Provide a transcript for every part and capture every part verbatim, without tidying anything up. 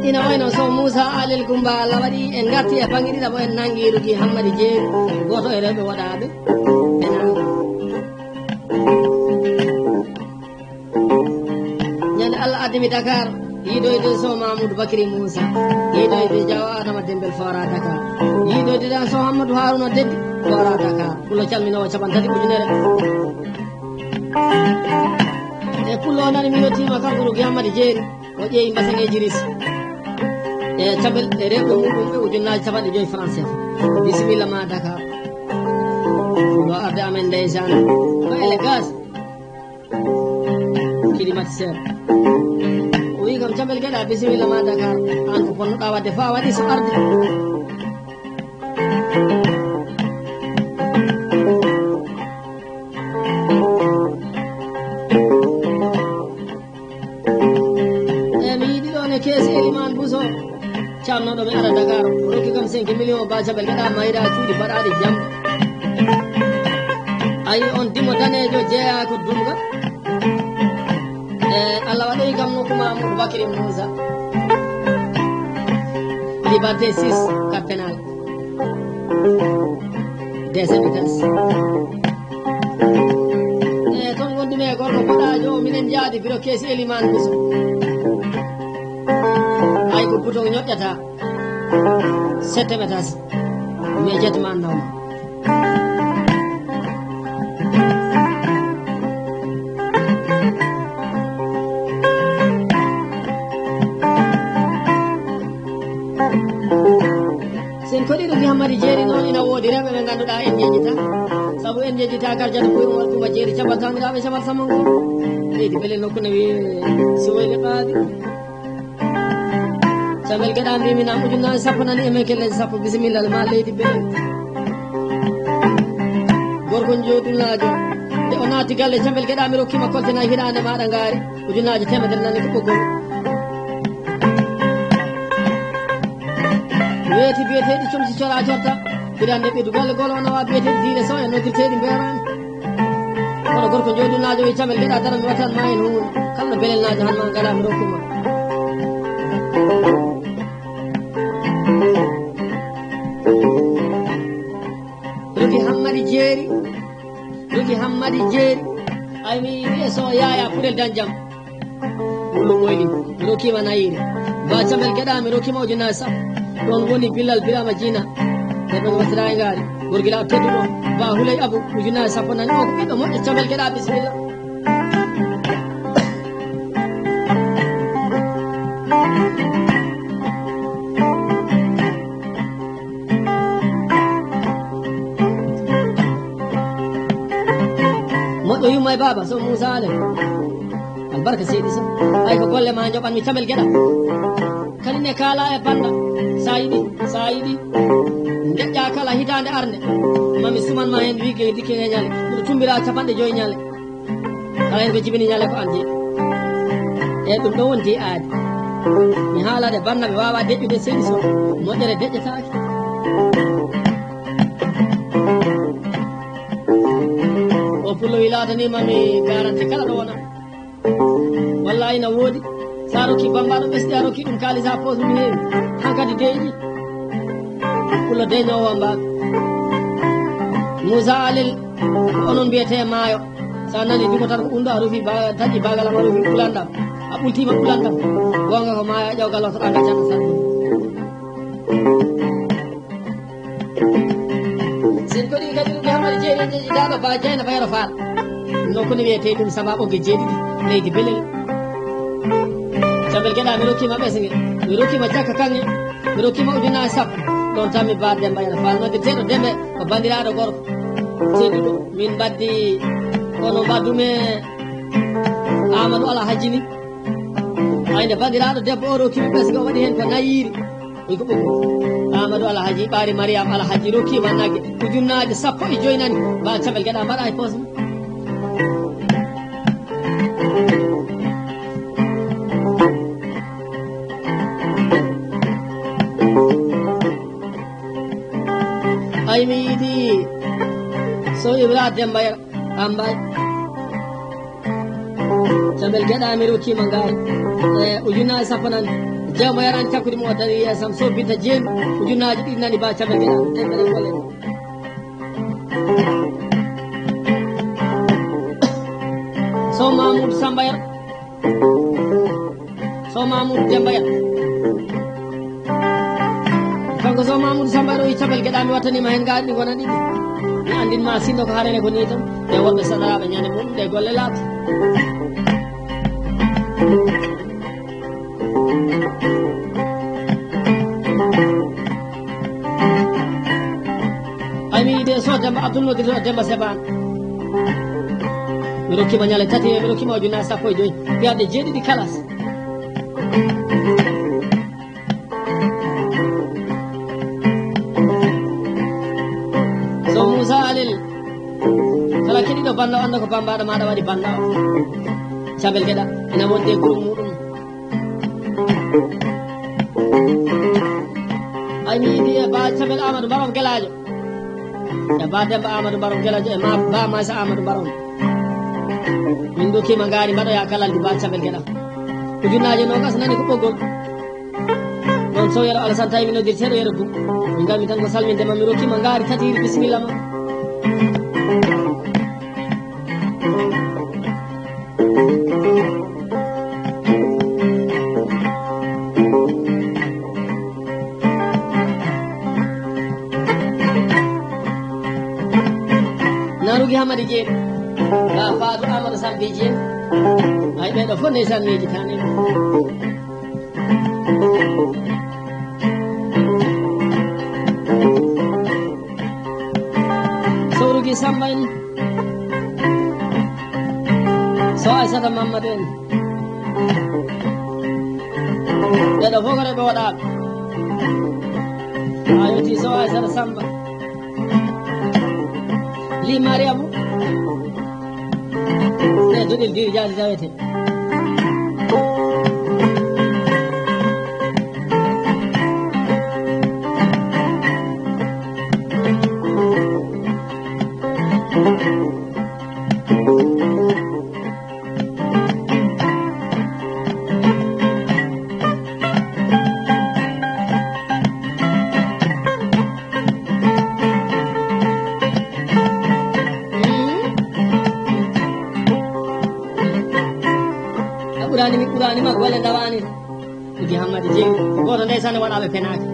Ina wayno so Moussa Alel Coumba Allah waɗi en ngarti e bannge ɗiɗaɓo, en nanngi Rougui Hammadi Jeeri, gooto e rewɓe woɗaaɓe. Ñande Allah addimi Dakar, yiidoyde so Mamoudou Bakary Moussa, yiidoyde Diaw Adama Dembel Fora Dakar, yiidoyde dan so Hammadou Harouna Debbi Fora Dakar. Pullo calminoowo capanɗe tati ujunere. E pullo o nani mi yettiima kanko Rougui Hammadi Jeeri, o ƴeewi mbasaŋeeji Risi. E cabel e rewɓe muɗum ɓe ujunnaaji capanɗe joyi franc C F A. Bisimilla ma Dakar. Ɗo arde amen ndeysaan. Ko élégance. Climatiseur. O wi kam Cabel Geɗa, bisimilla ma Dakar. An ko ponnoɗa wadde fa waɗi so arde. E mi yiɗi ɗo ne keesi Eliman Bousso. Camnoɗo mi ara Dakar, o rokki kam cinq millions, ba Cabel Geɗa mayra cuuɗi baɗaɗi jam. Ayi on dimo danejo jeeya ko Dunga. E Allah waɗoyi kam nokku Mamoudou Bakary Moussa. Liberté six, Café Pénal. Deuxième étage. E toon wonduɓe e gorko boɗaajo o, minen njaadi biro keesi Eliman Bousso. Ay ko bouton ñoƴƴata. Septième étage. Mais jet man nawma. Sen koɗi Rougui Hammadi Jeeri noon ina woodi rewɓe ɓe ngannduɗaa en njejjita. Sabu en njejjita garjata buy Umar Coumba Jeeri caɓal tamiraaɓe caɓal samma ngol. Leydi Belel nokku ne wiye Suwayli Qaadi. Cabel Geɗa mbimi nam ujunnaaje sappo nani e men kelleeje sappo, bisimilla ma Leydi Belel. Gorko joodullaajo, nde o naati galle Cabel Geɗa mi rokkima kolte nayi hitaande maɗa ngaari. Ujunnaaje teemedere nani ko ɓoggol. Weeti biyeteeɗi comci cora corta. Hitaande ɓeydu galle golo nawa biyeteeɗi diine sow e noddirteeɗi mbeerani. Kono gorko joodullaajo wi Cabel Geɗa dara mi watan ma en huunde. Kala no belelnaajo han ma ngala mi rokkuma. Rougui Hammadi Jeeri. Rougui Hammadi Jeeri. Ay mi wiye so yaaya kurel dañjam. Wullu moyli, mi rokkima nayiire. Ba Cabel Geɗa, mi rokkima ujunnaaje sappo. Ɗoon woni Billal Birama Jina. Nden ɗon wasira e ngaari. Gorgilaaɗo tedduɗo. Ba Huley Abu, ujunnaaje sappo nani. O ko ɓiɗɗo moƴƴo Cabel Geɗa, bisimilla. Moƴƴo yumma e baaba, so Moussa Ale. Albarka seydi Sow. Ay ko golle ma njoɓan mi Cabel Geɗa. Kadi ne kaala e banda. Sa yiɗi, sa yiɗi. Ndeƴƴa kala hitaande arnde. Mami suman ma hen wigge dikke e ñale. Mbiɗo tumbira capanɗe joyi ñale. Kala hen ko jibini ñale ko an jeyi. E ɗum ɗo woni jeyi aadi. Mi haalade bannaɓe wawa deƴƴude seydi Sow. Moƴƴere deƴƴetaake. O pullo wi laatanima mi garanti kala ɗo wona. Wallahi na woodi. Sa rokki bambaɗo ɓesdi a rokki ɗum kaalis ha poos mum heewi. Hankadi deyɗi. Pullo deynowo mbaɗo. Moussa Alel, ko onon mbiyete maayo. Sa nani duko tan ko ɗum ɗo a rufi ba-, taƴi bagal am a rufi ɓulandam. A ɓultima ɓulandam. Gonga ko maayo a ƴawgal o to ɗanga canɗo sanɗo. Sen koɗi kadi ɗum Hamadi Jeeri jeeji daɗo ba Jeyna Bayro Fall. No ko ni wiyete ɗum sama ɓogge jeeɗiɗi leydi belel. Cabel Geɗa mi rokkima ɓesnge. Mi rokkima jakka kanŋe. Mi rokkima ujunnaje sappo. Ɗon tan mi ba Demba Yero Fall noddeteɗo Dembe ko bandiraɗo gorko. Tedduɗo min mbaddi kono mbaddume Amadou Alhaji ni. Ay nde bandiraɗo debbo o rokkimi ɓesnge o waɗi hen ko nayiiri. Wi ko ɓoggol. Amadou Alhaji ɓaari Mariam Alhaji rokkima nagge ujunnaaje sappo e joyi nani. Ba Cabel Geɗa mbaɗa e poos mum. Ay mi yiɗi so Ibra Demba Yero Bambay. Cabel Geɗa mi rokkiima ngaari. E ujunnaaje sappo nani. Jeemo yarani cakkudi mo o dari yeesam so binta jeemi. Ujunnaaje ɗiɗi nani ba Cabel Geɗa. Ɗen mbeɗen golle. So Mamoudou Samba Yero. So Mamoudou Demba Yero. Kanko so Mamoudou Samba Yero wi Cabel Geɗa mi wattaniima heen ngaari ɗi ngona ɗiɗi. Mi anndin ma sinno ko harene ko nii tan. E wonɓe saɗaraaɓe ñande mum ɗe golle laaɓi. Ay mi de so Demba Abdoul Nodir to Demba Seba. Mi rokkiima ñale tati, mi rokkiima ujunnaaje sappo e joy. Piyaɗe jeeɗiɗi kalas. So Moussa Alel, kala keɗiɗo bannda, annda ko bambaɗo maɗa waɗi bannda o. Cabel Geɗa, ina wondi e groupe muɗum. Ay mi yiɗi e ba Cabel Amadou Barom Gelajo. E ba Demba Amadou Barom Gelajo, e ma ba Maysa Amadou Barom. Min dokkima ngaari mbaɗoya kalaldi ba Cabel Geɗa. Ujunnaaje nogas nani ko ɓoggol. Ɗon Sow Yero Alassane tawi mi noddirteeɗo Yero Gum. Min ngarmi tan ko salminde ma, mi rokkiima ngaari tati, hiɗi bisimilla ma. Narugi Hamadi Jeeri. Ba Faatu Amadou Sarbi Jeeri. Ay, ɓeɗo fof ndeysaan miiji tan en. Sowrugi Samba en. So Aysata Mammadu en. Ɓeɗo fof ko rewɓe waɗaaɓe. A yewti so Aysata Samba. Li Mariamu. Ɗe duɗel diri jaasi tawete. A ɓurani mi, ɓurani ma, golle ndawaani. Idi Hammadi Jeey, gooto ndeysaan waɗaaɓe penaaki.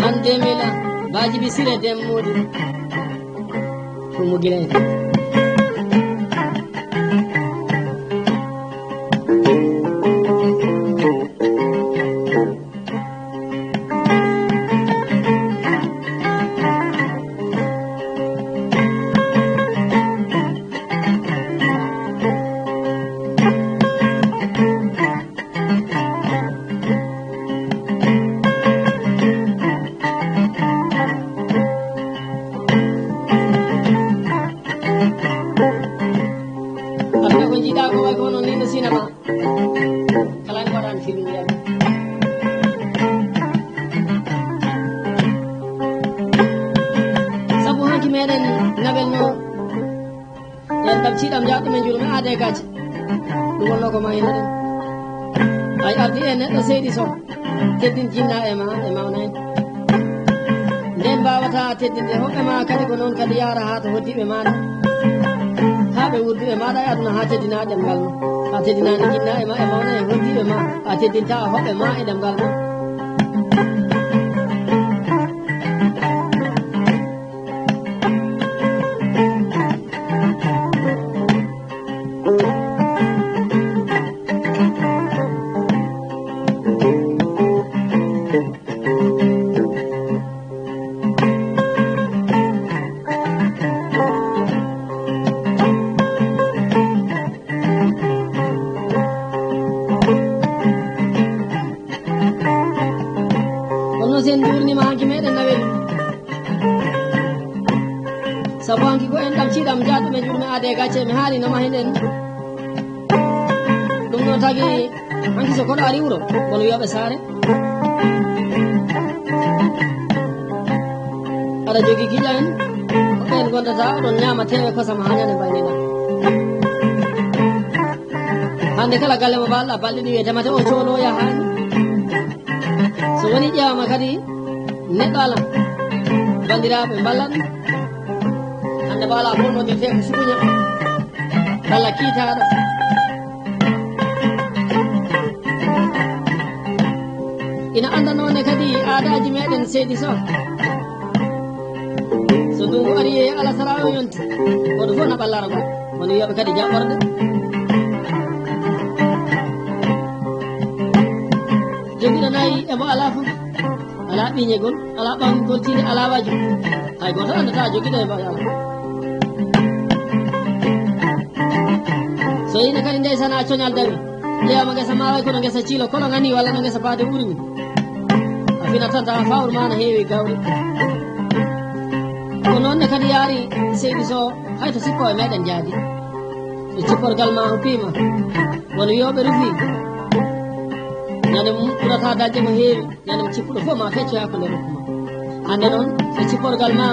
An demila, baji bi sire dem modi. Fumu gire. Aduna ko jiiɗa ko way ko hono ni no sinama. Kala ne waɗani firmi ndiyam. Sabu hanki meɗen nabel no. Yan ɗam ciɗam jaɗɗo men jurume aade gacce. Ɗum wonno ko mayno ɗen. Ay ardi e neɗɗo seydi so. Teddin jinna e ma, e mawna en. Nden mbawata teddinde hoɓɓe ma kadi ko noon kadi yaara haa to hoddiiɓe ma ɗa. Haa ɓe wurduɓe maɗa e aduna haa teddina ɗemngal ma. A teddinani jinna e ma e mawna e hoddiiɓe ma. A teddinta hoɓɓe ma e ɗemngal ma. Hanki ko enɗam ciiɗam jaatɗo ɓe juuɗe men aade e gacce mi haali no mahinen. Ɗum ɗo tagi hanki so koɗo ari wuro kono wiyaɓe saare. Aɗa jogi giƴa en ko ɓen gondata oɗon ñaama tewe kosam haa ñande mbaynina. Hannde kala galle mo mbaɗɗa balɗe ɗiɗi e temate o coolo yahaani. So woni ƴeewama kadi neɗɗo alan banndiraaɓe mballan. Hannde mbaala bonnodirte ko sukuña walla kiitaaɗo. Ina anndanoo ne kadi aadaaji meɗen seydi so so ndunngu ari e alasara o yonti kono fof na ɓallara ngal woni wiyaɓe kadi jaɓɓorde. Jogiɗo nayi e mo alaa fof. Alaa ɓiñegol, alaa ɓawgol tiinde, alaa waju. Hay gooto anndataa jogiiɗo e mbaɗa alaa. So ine kadi ndeysana coñal dawi, ƴeewama ngesa ma way kono ngesa ciilo kolo ngani walla no ngesa paade urmi. A fina tan tawa fawru ma no heewi gawri. Ko noon ne kadi yaari seydi so hay to sippo e meɗen jaadi. So cipporgal ma huppiima, won wiyoɓe rufi. Ñande mum ɓurata dañde ko heewi. Ñande mo cippuɗo fof ma fecco hakkunde rokku ma. Hannde noon so cipporgal ma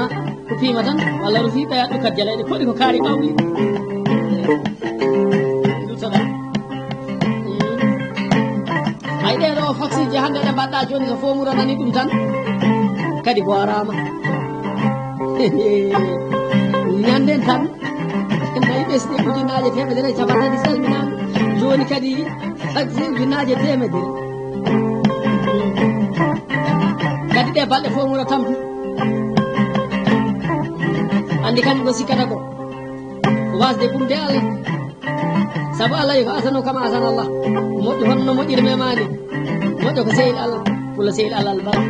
rufima tan walla rufi ɓeya ɗum kadi jaleɗe koɗi ko kaari ɓawli. Duttoɗa. Hay ɗe ɗo faksiji hannde ɗe mbaɗɗa joni so fomuro nani ɗum tan kadi boorama. Ñanden tan nayi ɓesɗi ujunnaaje teemedere e capanɗe tati salminaama. Jooni kadi taksi ujunnaaje teemedere. Kadi ɗe balɗe fof muro tampi. Anndi kadi ko sikkata ko wasde ɓurde Allah. Sabu Allah ko asano kama asana Allah. Moƴƴo honno moƴƴiri memani. Moƴƴo ko sehil Allah. Pula sehil Allah albarka.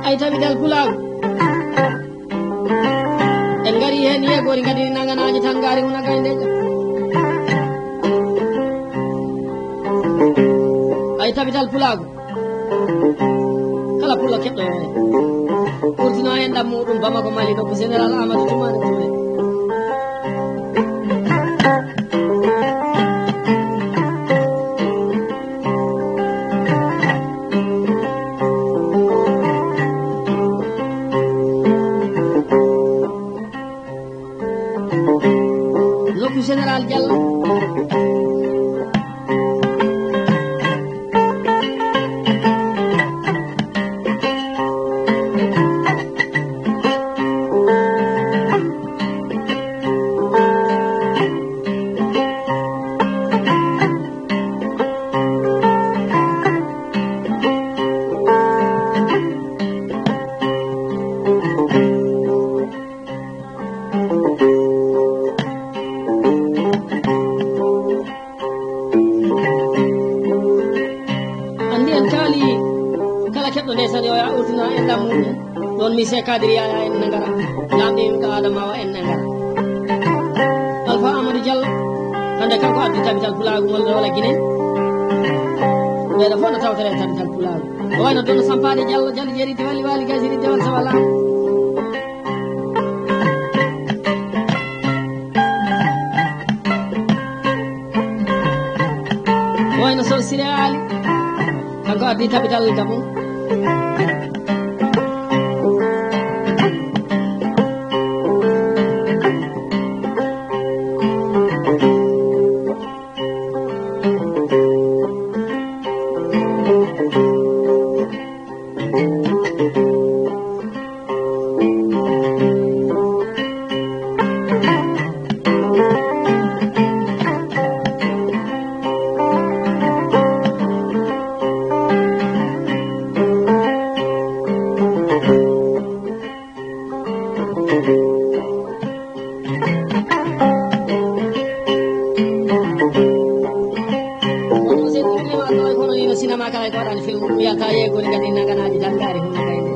Ay tawi dal pulaagu. En ngari heen yeegoori ngadiri nanganaaji tan ngaari wona gayndeejo. Ay tabital pulaagu. Kala pullo keɗɗo heen. Ɓurtino heen ɗam muɗum Bamako Mali ɗo ko Général Amadou Toumani Touré. Nokku Général Diallo. Anndi en kaali kala keɗɗo ndeysaan yo ya urtina en ɗam muɗum. Ɗon mi se kadiri yaya en nagara. Lamɗo yimɓe Adamawa en nagara. Alfa Amadou Diallo hannde kanko addi tabital pulaagu ngol ɗo wala Guinée. Ɓeɗo fof no tawtore e tabital pulaagu. O wayno ɗon sampaade Diallo Diallo jeeri diwali wali gasiri dewal sawala. Wayno Sow Siré Ali, kanko addi tabital Gabon. Sinema kala ko waɗani film ɗum yalta yeegoore kadi naganaji tan gaari hum kayde.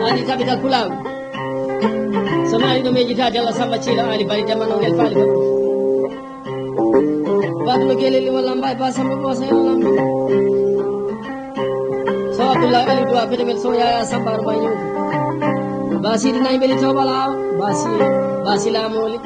Ani capital pulaw. So mi ari ɗo mi yejjitaade Allah Samba Ciilo Ali Bari Demba Nongel Faali Ba. Baduno geleli walla mbay ba Samba Bosa en lambi. So Abdullahi Ali Duwa Petemel so Yaya Samba Arba Ñuufi. Ba Sidi Nayi Mbeli Tawbala. Ba Si, ba Sila Moli.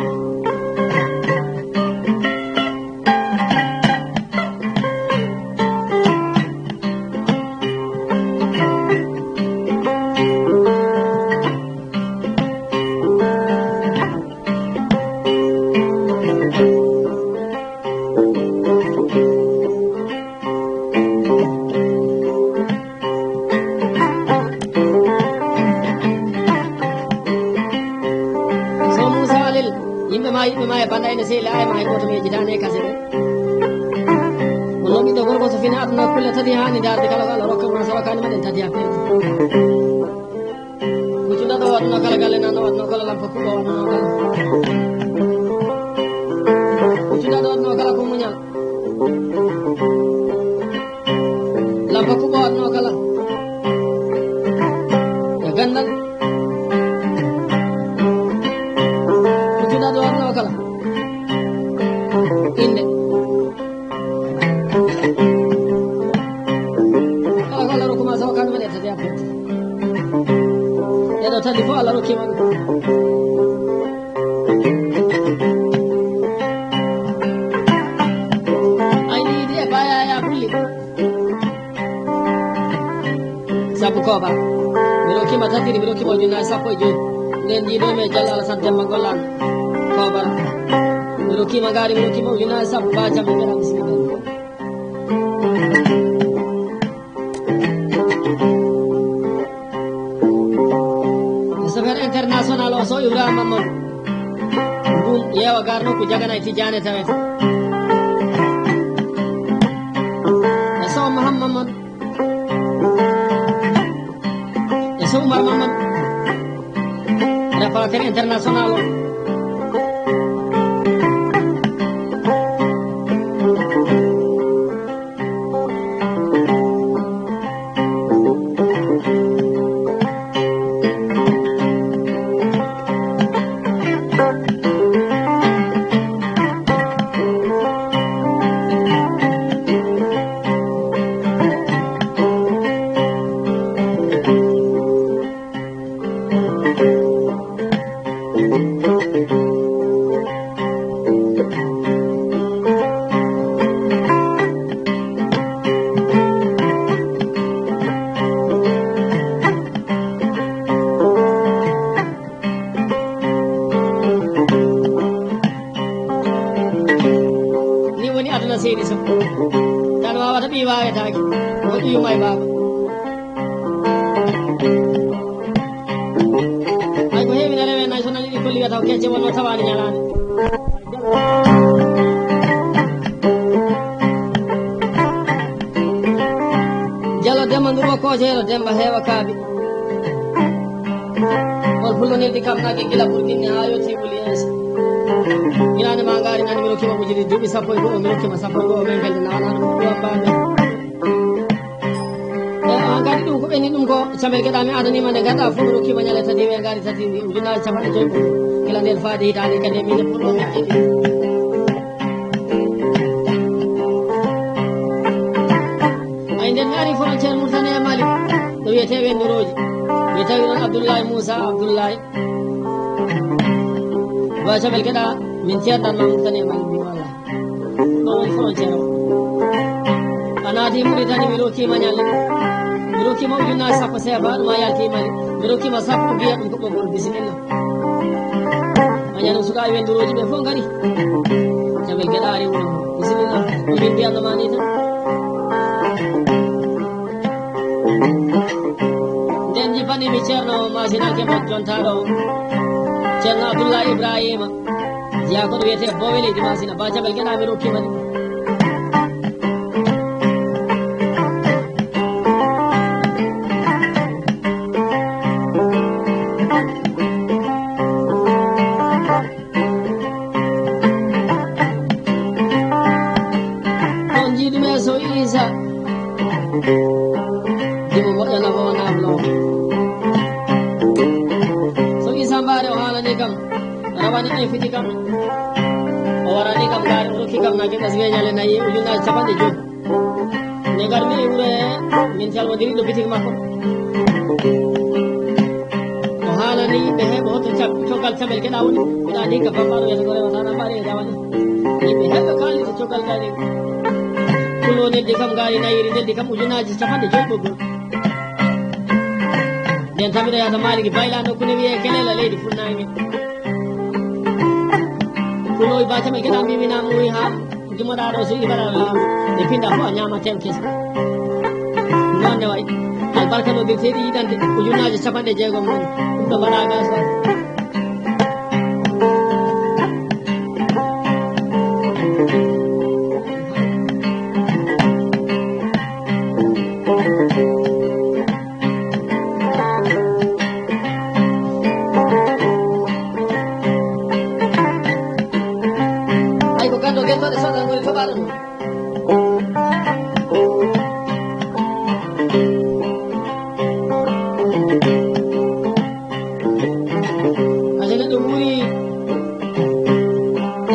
So Moussa Alel, yimɓe ma, yimɓe ma e banda ene sehli ay ma hay goto mi yejjitaani e kase ɓe. Kono ɓiɗɗo gorko so fini aduna kulle tati hani darde kala ko Allah rokka ma so rokkani ma ɗen tati hakkeeji. Kuccu ɗaɗo aduna kala galle nan o aduna kala lampa kuɓo aduna kala. Kuccu ɗaɗo aduna kala ko muñal. Lampa kuɓo aduna kala. E gandal. Kuccu ɗaɗo aduna kala. Inde. Kala ko Allah rokkuma so kan mane tati apet. Eɗo tati fof Allah rokkima ɗum. Ayni yiɗi e bayaya bulli. Sabu koba. Mi rokkima tatiri, mi rokkima ujunnaji sappo e joyi. Nden jiiɗo mi e Jallo Alasan Demba Gollan. Koba. Mi rokkima ngaari, mi rokkima ujunnaji sappo ba jammi mbeɗa bisimilla. E sofeer international o so Ibrahima Mamadou. Mbum yeewa garno ko jagana e Tijaane tawete. E so Mahamma Mamadou. E so Oumar Mamadou. Réparateur international o. Ni woni aduna seydi so tan wawata ɓi wawetaki ko ɓiyuma e baba. Ay ko heewi na rewe nayi so nani ɗi kolli wiyata ko kecce wonno tawani ñalande. Jalo Demba nduɗo kojero Demba heewa kaabi. On fullonirdi kam nagge gila ɓurginni ha yotti wuli yeeso. Ñande ma ngaari nani mi rokkima ujiri duuɓi sappo e go'o mi rokkima sappo e go'o men gelde nawana ɗum ɗuwam bambe. E an kadi ɗum ko ɓenni ɗum ko Cabel Geɗa mi adanima nde gaɗa fof mi rokkima ñale tati we ngaari tati ndi ujunnaji capanɗe joyi ko gila nden faade hitaande kadi e mine pour ɗo ɓiɗɗe ɗi. Ay nden mi ari frontiére Mauritanie e Mali ɗo wiyete Wendorooji mi tawi ɗon Abdoulaye Moussa Abdoulaye Ba Cabel Geɗa min ceerdan ma Mauritanie e Mali mi walla. Ɗo woni frontiére o. A naati Mauritanie, mi rokkima ñalle. Mi rokkima ujunnaji sappo seefa, ɗum a yalti Mali. Mi rokkima sappo, mbiya ɗum ko ɓoggol, bisimilla. A ñaano suka e wendorooji ɓe fof ngari. Jaɓe geɗaari wuro. Bisimilla. Ko min mbiyatno ma ni tan. Nden jippani mi ceerno Masina Keba jontaɗo. Ceerno Abdullahi Ibrahima, jeyaa ko ɗo wiyetee Boowe leydi Maasina, Ba Jabel Geɗa mi rokkiima ɗi. On njiiɗi me so Iisa. Jimo moƴƴana ko wona am ɗo. So Iisa Mbaare o haalani kam, rawani en fiti kam. O warani kam ngaari, o rokki kam na geɗas weñale nayi e ujunnaaji capanɗe joyi. Nde ngarmi e wuro he, min calmodiri ɗo bitik makko. O haalani yimɓe he, ko hoto cag-, coggal Cabel Geɗa woni. Mbiɗa andi ka bambaɗo wiyata ko rewata na mbaɗe e dawani. Yimɓe heɓɓe kaalidi coggal gari. Pullo neldi kam ngaari nayiri, neldi kam ujunnaaji capanɗe joyi ɓoggol. Nden tan mbiɗo yahata Maaliki Bayla, nokku ne wiyee Keleela leydi Funnaange. Pullo e Ba Cabel Geɗa mbimi na muuyi haa. Jummoɗaa ɗo, so yiɗi mbaɗa laamu, ɓe pinda fof a ñaama tew kese. Noon ne wayi. Albarka no birteeɗi yiɗande ujunnaaje capanɗe jeegom noon. Ɗum ɗo mbaɗa gas waɗi. Ay ko ganndo gennooɗe soɗa ngoni toɓaaɗo ɗum. Ade neɗɗo wuuri,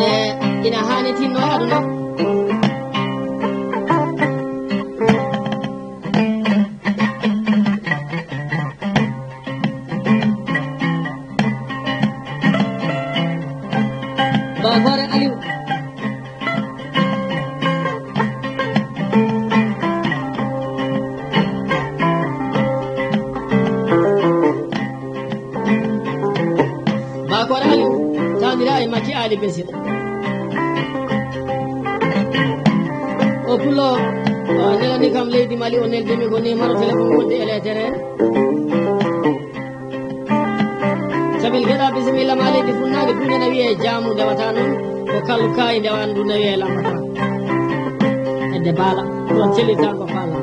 e ina haani tinno e aduna. Ba Hoore Aliou. Ba Hoore Aliou, tawndiraa e Makki Ali Besir. O pullo, o nelani kam leydi Mali, o neldimi ko numéro téléphone wonde e leetere. Sabil Geɗa, bisimilla ma leydi funnaange, duunde na wiyee jaamu ndewata noon, ko kallu kaayi ndewa ndu na wiyee lambata. Edde baala, ɗon cellita ko faala.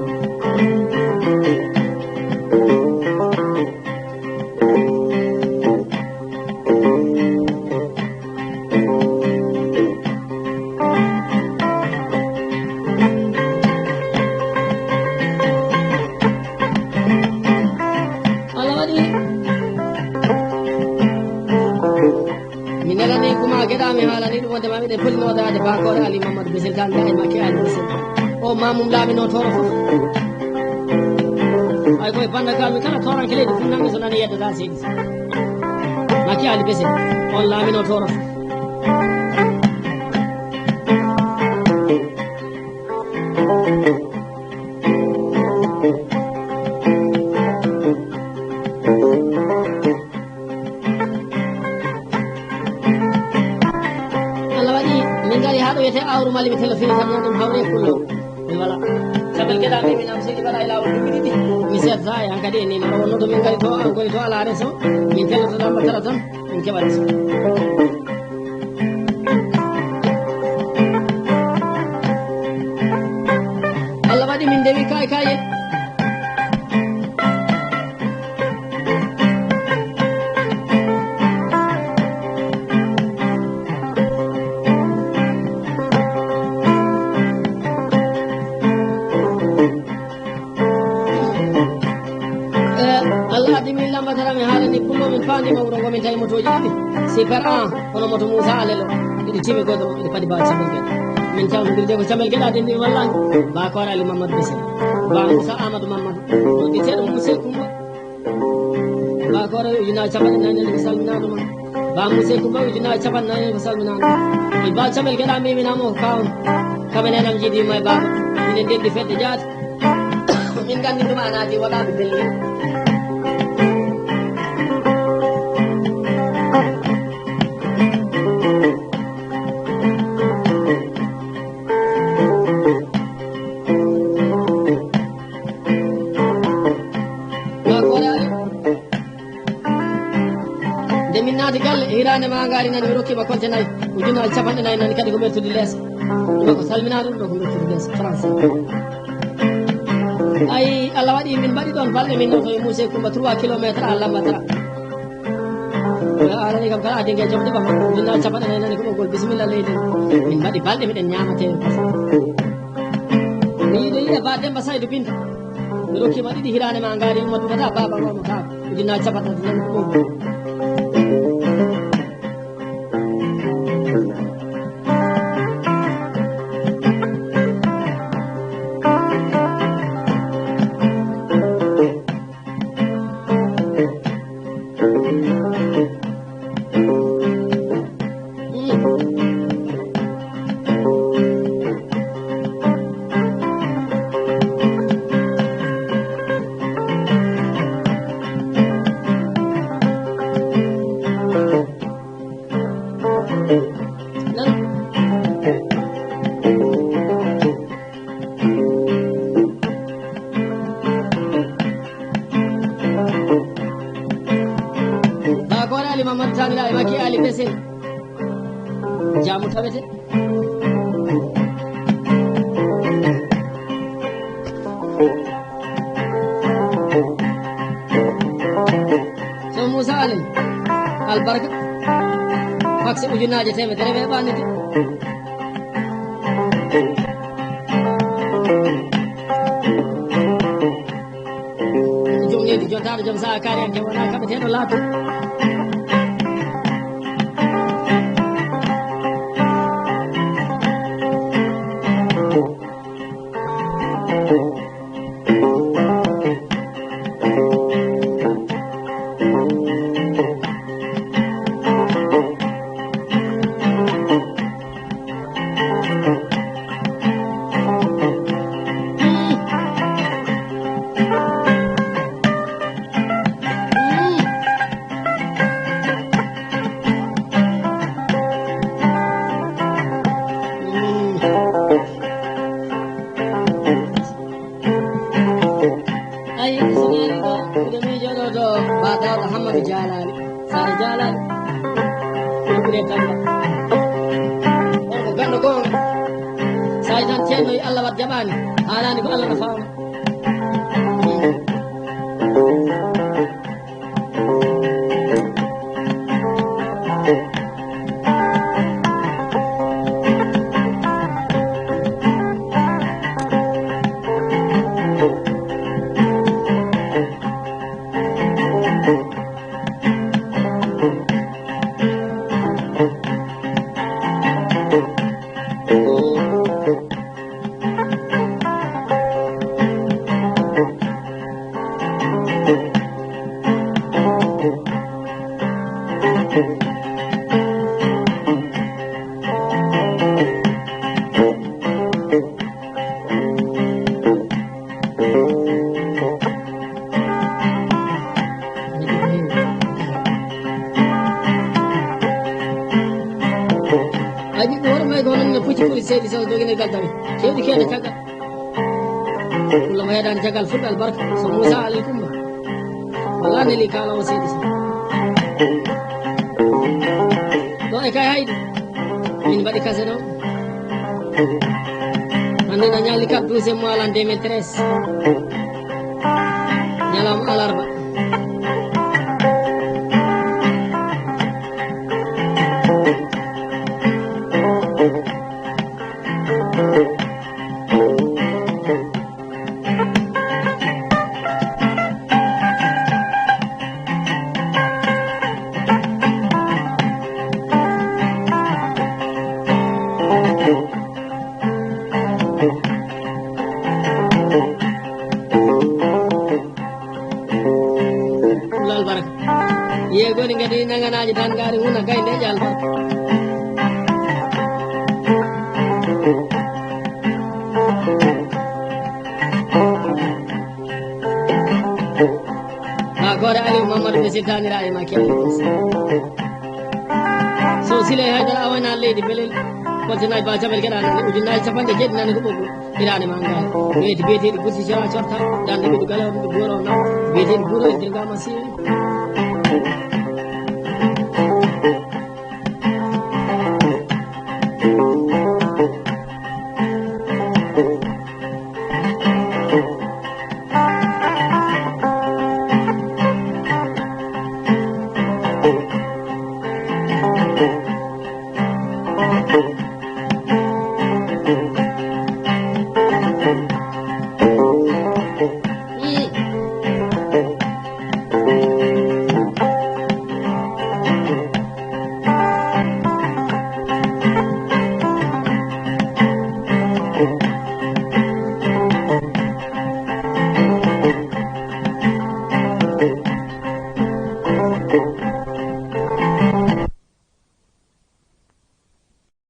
Allah waɗi. Mi nelani kuma geɗa mi haalani ɗum wonde ma miɗen poti nodaade bakore Ali Mamadou Besel Kane Ndiaye Makki Ali Besel. O mamum laamino tooro fof. Ay koye banda gal mi kala tooranke leydi fof nange so nani yeddata seydi. Makki Ali Besel. On laamino tooro fof. Allah waɗi min ngari haa ɗo wiyetee Awru Mali, mi telefini tan ɗum hawre e pullo. Mi wala. Sabel geɗa mi min am seydi mbaɗa e laawol duuɓi ɗiɗi. Mi seedata e hankadi e nini. O wonno to min ngari to an koye to ala reso. Min telloto tan mbattata tan. Min keɓa reso. Allah waɗi min ndewi kay kay. Eh, Allah addi min lamba tara mi haalani kullo min faandima wuro ngo min tawi motooji ɗiɗi. Super A, hono moto Moussa Alelo. Ɗiɗi timi goto, ɗiɗi padi bawa cimɓe. Min tawtodirde ko Camel Geɗa denni walla. Ba Koore Ali Mamadou Bese. Ba Moussa Amadou Mamadou. Ɗiɗi teɗo Moussa Kumba. Ba Koore ujunaaji capanɗe nayyi ko salminaandu ma. Ba Moussa Kumba ujunaaji capanɗe nayyi ko salminaandu. E Ba Camel Geɗa mbiminamo ko kawon. Kamel enam jiidi ma e baaba. Minen denndi fedde jaati. Min nganndi ɗum anaaji waɗaaɓe belɗi. Nde min naati galle, Ane ma ngaari nani, mi rokkiima konte nayi, ujunnaaje capanɗe nayi nani kadi ko ɓertude lees. Ɗo ko salminaa ɗum, ɗo ko ɓertude lees, trente-cinq. Ayi, Allah waɗi min mbaɗi ɗoon balɗe, min noto e Muuse Kumba trois kilomètres à Lambatra. Alani kam kala adinge jom ɗiɓa ma, ujunnaaje capanɗe nayi nani ko ɓoggol, bisimilla leydi. Min mbaɗi balɗe, miɗen ñaama teewe. Mi yiɗo yiɗa ba Demba Saydu Binta. Mi rokkiima ɗiɗi hiraane ma ngaari, yumma tugata baaba ma mo kaa. Ujunnaaje capanɗe tati nani ko ɓoggol. Ba Goore Ali Mamadou Tanira e Maki Ali Besen. Jaamu tawete. Sow Moussa Alin, albarka. Fakse ujunnaaje teemedere ɓe ɓaanidi. Joom leydi jontaaɗo, joom sahaa kaariyanke, wonaa kaɓeteeɗo laato. Ayi, so mi ari ɗo, miɗo miijoo ɗo to Ba Daawda Hammadu Jaalaali. Saare Jaalaali. Ɗum ɓuree Tamba. On ko ganndo goonga. So a yiɗan ceerno, yo Allah waɗ jaɓaani. Haalaani ko Allah no faama. Ay, ɓiɓɓe hoore may ko hono no pucci ɓuri seedi saw doginirgal tawi. Kewɗi keede caggal. Kulla mo heedaani caggal fulɓe albarka. So Moussa Ali Kumba. Wala neli kala o seedi saw. Ɗo e kay haydi. Min mbaɗi kase ɗo. Hannde na ñalli quatre douzième mois lan deux mille treize. Ñalawma alarba. Lal barka. Yeegoni ngadi nanganaaji tan ngaari nguna gaynde e albarka. Haa goore Aliou Mamadou ɓe sirtanira e ma keɓe. So Siley Haydara a waynaali leydi belel, kontinaaji ba cabel keɗa nani, ujunnaaji capanɗe jeeɗi nani ko ɓoggol. Iraade ma ngaari. Weeti beeteeɗi gurti cora corta, dande ɓiɗɗo galo, ɓiɗɗo goro nawa, beeteeɗi guro e dirgama siri.